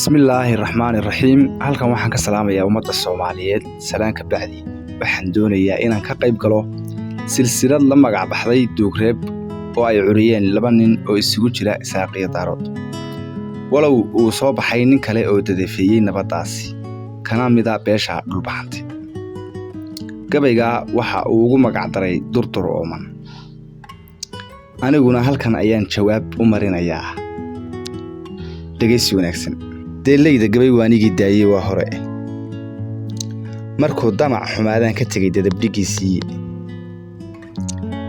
Bismillaahi Raxmaani Raxiim. Halkan waxaan ka salaamayaa ummadda Soomaaliyeed. Salaan ka bacdi, waxaan doonayaa inaan ka qayb galo silsilad la magac baxday Duugreeb oo ay curiyeen laba nin oo isugu jira Isaaq iyo Daarood. Walow uu soo baxay nin kale oo dadafeeyey nabaddaasi, kana mida beesha dhulbaxantay. Gabayga waxa uu ugu magac daray Durdur Ooman. Aniguna halkan ayaan jawaab u marinayaa. Dhegeysi wanaagsan. Deellayda gabay waanigii daayey waa hore. Markuu damac xumaadaan ka tegey dadabdhigiisii.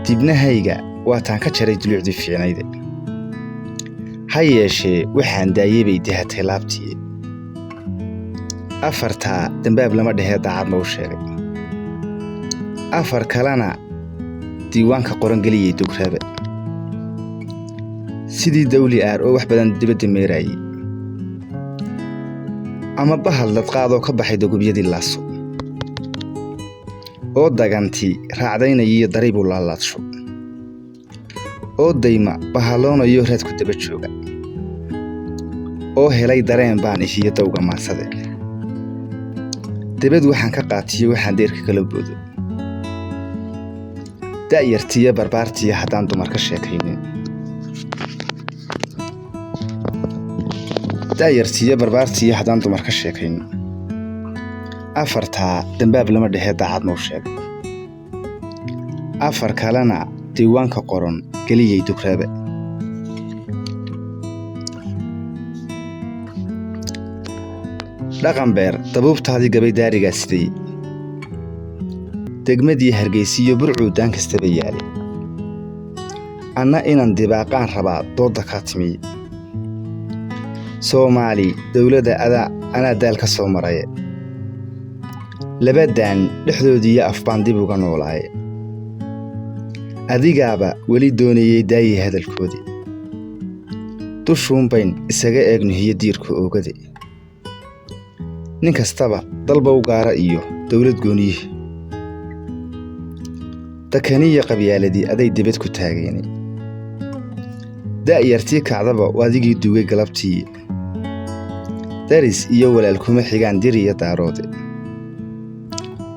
Dibnahayga waataan ka jaray dulucdii fiicnayde. Ha yeeshee waxaan daayey bay dihatay laabtii. Afartaa dambaab lama dhehee daacad ma u sheegay. Afar kalena diiwaanka qoran geliyey Dugraabe. Sidii dawli aar oo wax badan dibadda meeraayey. Ama bahal dadqaadoo ka baxay dogobyadii laaso. Oo daganti raacdaynayiyo dariibuu laalaadsho. Oo dayma bahaloonayo raadku daba jooga. Oo helay dareen baan ihiyo dawga maansade. Debed waxaan ka qaatiyo waxaan deerka kala boodo. Da'yartiyo barbaartiyo haddaan dumar ka sheekaynin. Da'yartiyo barbaartiyo haddaan dumar ka sheekaynin. Afartaa dambaab lama dhehee daacad ma u sheegay. Afar kalena diiwaanka qoran geliyey Dugraabe. Dhaqan beer dabuubtaadii gabay daarigaa siday. Degmadii Hargeysiyo burcuu daan kastaba yaalay. Anna inaan dibaaqaan rabaa doodda kaa timiye. Soomaali dawladda adaa anaa daal ka soo maraye. Labadaan dhexdoodiiyo af baan dib uga noolaaye. Adigaaba weli doonayay daayey hadalkoodii. Dushuunbayn isaga eegno hiyo diirka oogade. Nin kastaba dalba u gaara iyo dawlad gooniyihi. Dakaniya qabyaaladii aday dibad ku taageenay. Da'yartii kacdaba waadigii duugay galabtii. Daris iyo walaal kuma xigaan dir iyo daaroode.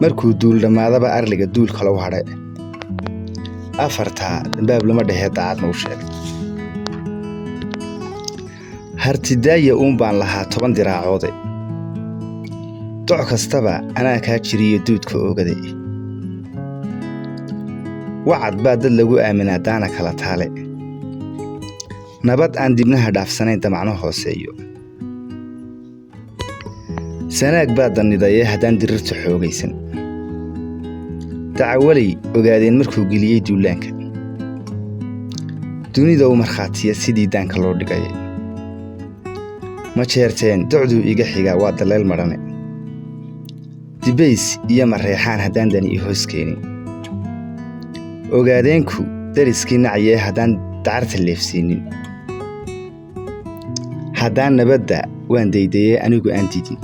Markuu duul dhammaadaba arliga duul kala u hadhay. Afartaa dambaab lama dhehee daacad ma u sheegay. Hartidaaya uun baan lahaa 10 diraacoode. Doc kastaba anaa kaa jiriyo duudka oogade. Wacad baa dad lagu aaminaa daana kala taale. Nabad aan dibnaha dhaafsanayn damacno hooseeyo. Sanaag baa dannidayee haddaan dirirta xoogaysan. Dacawaley ogaadeen markuu geliyey duulaanka. Dunida u markhaatiya sidii daanka loo dhigay. Ma jeerteen docduu iga xigaa waa daleel madhane. Dibays iyo mareexaan haddaan dani i hoos keenin. Ogaadeenku dariskii nacayee haddaan dacarta leefsiinin. Haddaan nabadda waan daydayee anigu aan diidin.